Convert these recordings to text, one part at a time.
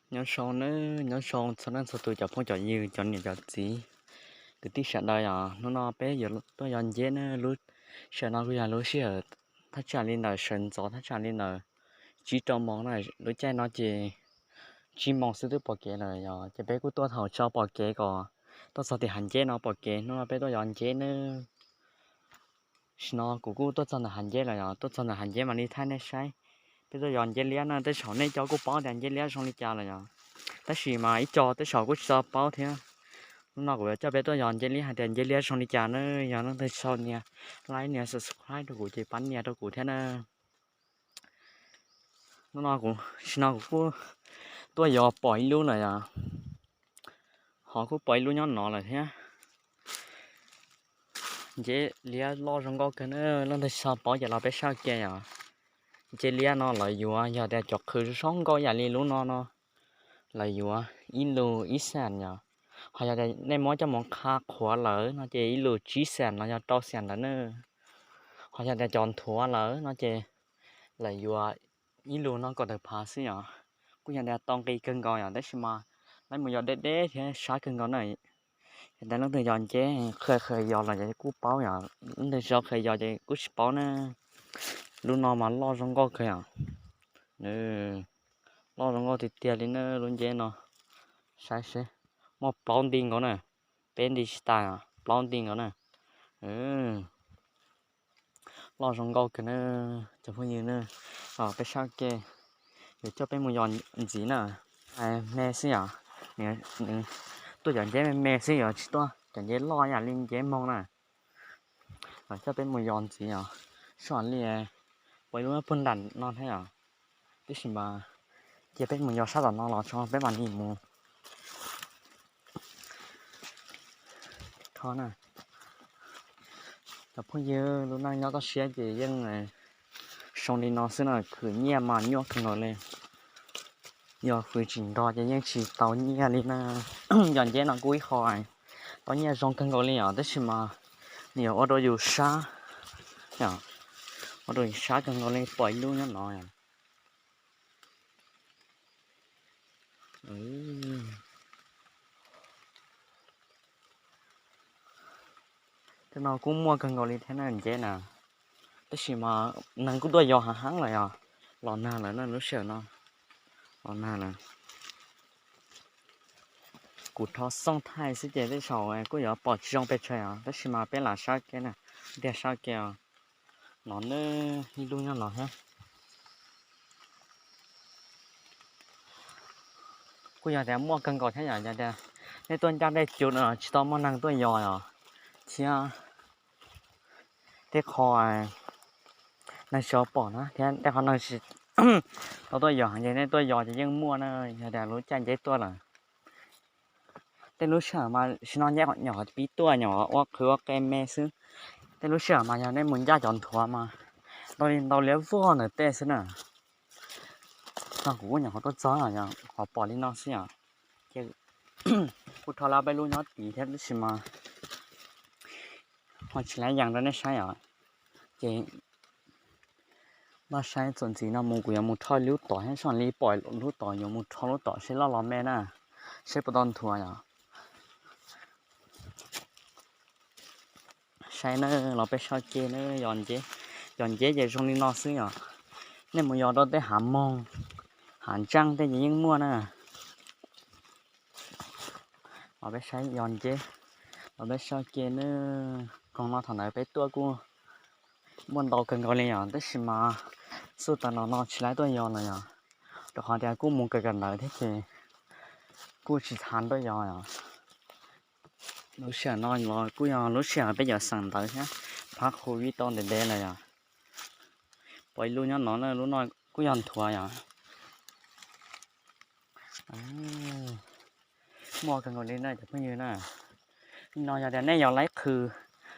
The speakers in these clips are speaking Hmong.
Nyob zoo nawb, nyob zoo txhua leej txhua tus cov phooj cov ywg, cov niam cov txiv, kwv tij sawv daws os. Hnub no peb yuav tuaj yos nceb nawb. Lub sij hawm no kuj yog lub sij hawm thaj tsam li ntawm sawv ntxov thaj tsam li ntawm tsib rau moos na. Lub caij no ces tsib moos xwb twb pom kev lawm yog ces peb kuj tuaj thaum tso pom kev kom tuaj txog tim hav nceb no pom kev. Hnub no peb tuaj yos nceb nawb. Tam sim no kuv kuj tuaj txog ntawm hav nceb lawm yog tuaj txog ntawm hav nceb mam li thaij nej saib. Peb tuaj yos nceb liab na, tej zaum nej cov kuj paub tias nceb liab zoo li cas lawm yog, tab sis mas ib co tej zaum kuj tsis tau paub thiab. Hnub no kuv yuav coj peb tuaj yos nceb liab hais tias nceb liab zoo li cas na. Yog leej twg tsis tau nias like nias subscribe rau kuv ces pab nias rau kuv thiab na. Hnub no kuv, tam sim no kuv kuj tuaj yos pom ib lub lawm yog, ho kuj pom ib lub nyob no lawm thiab. Nceb liab loj zoo nkauj kawg na, leej twg tsis tau paub ces los peb saib ke yog. Nceb liab no lawv yuav yog tias cov qhwv zoo nkauj ib yam li lub no no, lawv yuav ib lus ib xees yog. Ho yog tias nej muab coj mus qha qhuav lawm no ces ib lus tsib xees los yog rau xees ntawd na. Ho yog tias cov nthuav lawm no ces lawv yuav ib lus no kaum tawm phav xwb yog. Kuj yog tias tau nqi kawg nkaus yog, tab sis mas lawv mus yos deb deb thiab sab kawg nkaus na. Yog tias leej twg yos nceb qhia qhia yos los ces kuj paub yog, leej twg tsis tau qhia yos ces kuj tsis paub na. Lub no mas loj zoo nkauj kawg yog, loj zoo nkauj tiag tiag li na lub nceb no. Saib seb, muaj plaub nti nkaus na, peb nti tsis tas, plaub nti nkaus na. Loj zoo nkauj kawg na, cov phooj ywg na. Peb sab ke, yuav coj peb mus yos ntxiv na. Me xwb yog, nws tuaj yos nceb me me xwb yog, tsis tuaj cov nceb loj yam li nceb moog na. Los coj peb mus yos ntxiv os, soj li puas ib lub puag nram no thiab yog, tab sis mas cia peb mus yos sab tom no los tso peb mam li mus. Tho na, cov phooj ywg, lub neej nyob toj siab ces yeej zoo li no xwb na, khwv nyiaj mas nyuaj kawg nkaus li. Yog khwv tsis nrog ces yeej tsis tau nyiaj li na. Yog nceb no kuj ib qho tau nyiaj zoo kawg nkaus li os, tab sis mas nws yuav ua rau yus sab, ua rau yus sab kawg nkaus li. Pom ib lub nyob no. Tej no kuj muaj kawg nkaus li thiab na nceb na, tab sis mas neeg kuj tuaj yos heev heev lawm yog, los nag lawm na lub sij hawm no, los nag lawm. Kuv rho xooj thaij xwb ces tej zaum kuj yuav pom tsis zoo pes tsawg os, tab sis mas peb lam sab ke na, tiag sab ke os. No ne, ib lub nyob no thiab. Kuj yog tias muaj kawg nkaus thiab yom, yog tias nej tuaj ncaj dej cub no tsis tau muaj neeg tuaj yos os, thiab tej qho neeg tsis tau pom na thiab tej qho neeg tsis tau tuaj yos ces nej tuaj yos ces yeej muaj na, yog tias lub caij nceb tuaj lawm. Tej lub sij hawm mas sim no nceb nyuam qhuav pib tuaj, nyuam qhuav ua qhwv ua qe me xwb. Tej lub sij hawm mas yog nej mus ncaj cov nthuav mas ntau li ntau liab vog ntawm tej xwb na. No kuv kuj nyuam qhuav tuaj txog, qhov pom li no xwb os. Ces kuj rho lawm peb lub nyob tid thiab tab sis mas ho tsis laib yees rau nej saib os. Ces npaj saib txuas ntxiv no mus kuv yuav mus rho lub tod thiab, zoo li pom lub tod yuav mus rho lub tod seb loj los me na, seb puas tau nthuav yom. Saib na, los peb sab ke na, yos nceb, yos nceb ces zoo li no xwb yom. Nej mus yos rau tej hav moog, hav ntseej tej ces yeej muaj na. Los peb saib yos nceb, los peb sab ke na. Koog no thaum ntawd peb tuaj kuj muaj ntau kawg nkaus li yom, tab sis mas xub tas los no tsis laib tuaj yos lawm yom, rau qhov tias kuj mus kawm kawm ntawv thiab ces kuj tsis txav tuaj yos yom. Lub sij hawm no los kuj yog lub sij hawm peb cov xeem ntawv thiab phab covid tau ntev ntev lawm yom. Pom ib lub nyob no na, lub no kuj yog nthuav yom. Muaj kawg nkaus li na cov phooj ywg na. Li no yog tias nej yos laib qhwv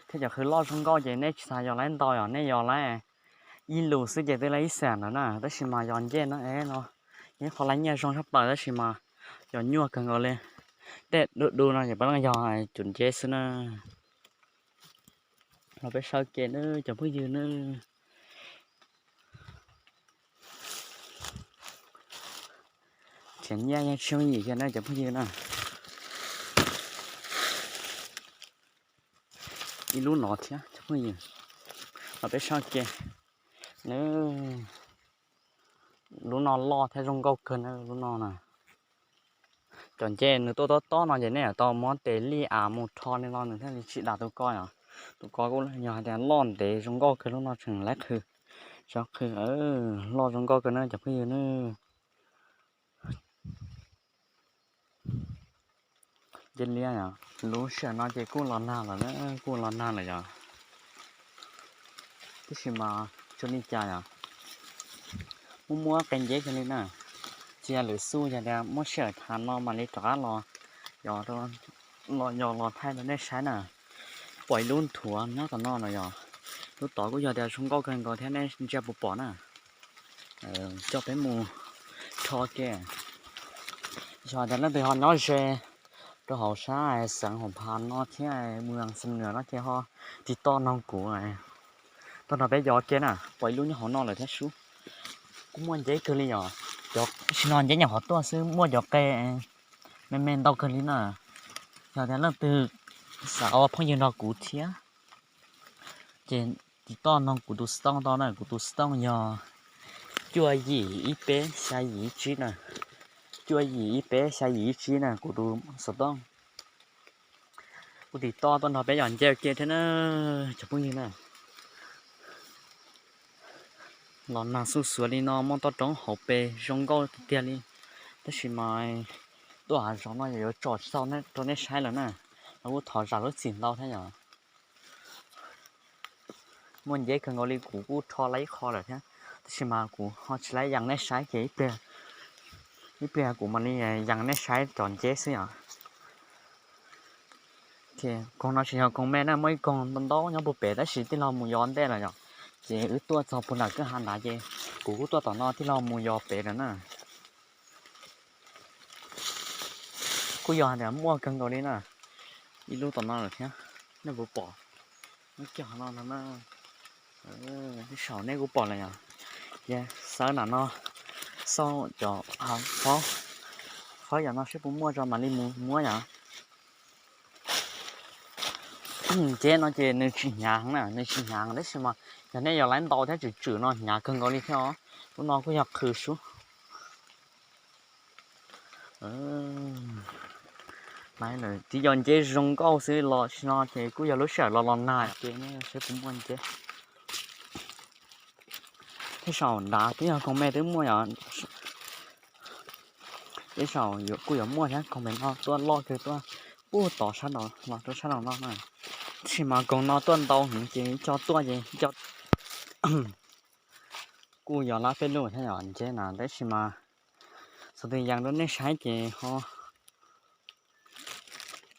thiab cov qhwv loj zoo nkauj ces nej tsis tas yos laib ntau yom, nej yos laib ib lus xwb ces twb laib ib xees lawm na, tab sis mas yos nceb no es no yeej qhov laib nyiaj zoo tshaj plaws tab sis mas yos nyuaj kawg nkaus li. Tej du du no ces puav leej yog cum nceb xwb na. Los peb sawb ke nawb cov phooj ywg nawb. Tseem nyiaj yeej tsis yooj yim kiag na cov phooj ywg na. Ib lub no thiab cov phooj ywg, los peb saib ke. Lub no loj thiab zoo nkauj kawg na lub no na. Cov ncej nws tuaj tob tob no ces nej tau muab tes lij av mus rho li no nws thiaj li tsis dam tus ko yom. Tus ko kuj yog hais tias loj ntev zoo nkauj kawg, lub no tseem laib qhwv, tseem qhwv, loj zoo nkauj kawg na cov phooj ywg na. Ncej liab yom, lub sij hawm no ces kuj los nag lawm, kuj los nag lawm yom. Tab sis mas tsis ua li cas yom, muaj muaj qee nceb kawg li na. Cia lwm xub yog tias muaj sij hawm tham no mam li rov qab los, yog los, yog los thaij rau nej saib na. Pom ib lub nthuav nyob tom no no yog, lub tod kuj yog tias zoo nkauj kawg nkaus thiab nej ntsia puas pom na. Coj peb mus rho ke. Yog tias leej twg ho nyob ze rau hauv sab xeev Hauv Phav no thiab mus Xam Nuas no ces ho tiv toj noog kuv, tuaj nrog peb yos ke na. Pom ib lub nyob hauv no lawm thiab sub. Kuj muaj nceb kawg li yom. Tam sim no nceb nyuam qhuav tuaj xwb, muaj cov qe me me ntau kawg li na. Yog tias leej twg xav ua phooj ywg nrog kuv thiab ces tiv toj noog kuv tus xov tooj tau na. Kuv tus xov tooj yog cuaj yim ib peb xya yim ib tsib na. Cuaj yim ib peb xya yim ib tsib na kuv tus xov tooj. Kuj tiv toj tuaj nrog peb yos nceb ua ke thiab na cov phooj ywg na. Los nag xuj xuav li no muaj toj roob hauv pes zoo nkauj tiag tiag li. Tab sis mas tuaj hav zoov no yuav tsom tsis tau rau nej saib lawm na. Los kuj thov zam lub txim ntau thiab yom. Muaj nceb kawg nkaus li, kuv kuj rho lawm ib qho lawm thiab, tab sis mas kuv ho tsis laib yees nej saib ces ib pliag kuv mam li yees nej saib cov nceb xwb yom. Koog no tsis yog koog me na, muaj ib koog ntau ntau nyob puag pem tab sis tij laug mus yos ntej lawm yom. Ces wb tuaj txog puag nram kwj ha nrad ces kuv kuj tuaj tom no, tij laug mus yos pem lawm na. Kuj yog hais tias muaj kawg nkaus li na. Ib lub tom no lawm thiab, nej puas pom? Lub cog no no na, saum nej kuj pom lawm yom. Ces xawb nram no, xauj cov qhov, qhov yam no seb puas muaj tso mam li mus muab yom. Nceb no ces nws tsis hnyav na, nws tsis hnyav tab sis mas yog nej yos laib ntau thiab tswm tswm no hnyav kawg nkaus li thiab os. Lub no kuj yog qhwv sub. Lawv tib yos nceb zoo nkauj xwb los sim no ces kuj yog lub sij hawm los los nag ces seb puas muaj nceb. Thiab saum nrad twb yog koog me twb muaj yom. Tej zaum kuj yuav muaj thiab, koog pem no tuaj loj kawg tuaj puag tod sab nraum los rau sab nraum no na. Tab sis mas koog no tuaj ntau heev ces co tuaj ces kuj yog lab peb lub thiab yom nceb na, tab sis mas thaum twg yees rau nej saib ces ho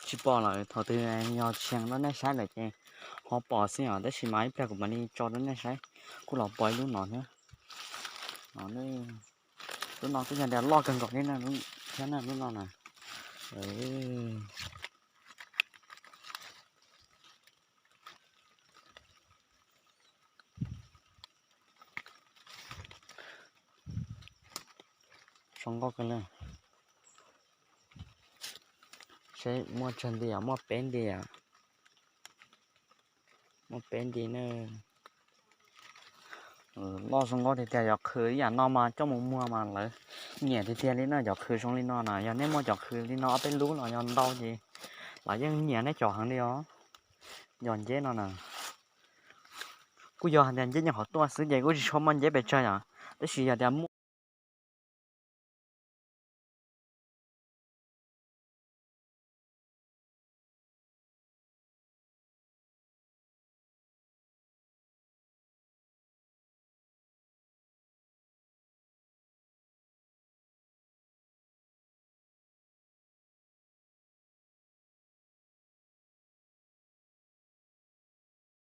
tsis pom lawm, thaum twg yog tsis yees rau nej saib lawm ces ho pom xwb os, tab sis mas ib pliag kuv mam li tso rau nej saib. Kuj los pom ib lub no thiab. Lub no kuj yog tias loj kawg nkaus li na, thiab na lub no na. Zoo nkauj kawg li. Seb muaj tsawg nti os, muaj peb nti os. Muaj peb nti na. Loj zoo nkauj tiag tiag, yog qhwv ib yam no mas coj mus muag mas lawv nyiam tiag tiag li na, cov qhwv zoo li no na. Yog nej muaj cov qhwv li no ob peb lub los yog ntau ces lawv yeej nyiam nej cov heev li os. Yog nceb no na, kuj yog hais tias nceb nyuam qhuav tuaj xwb ces kuj tsis tshua muaj nceb pes tsawg yom, tab sis yog tias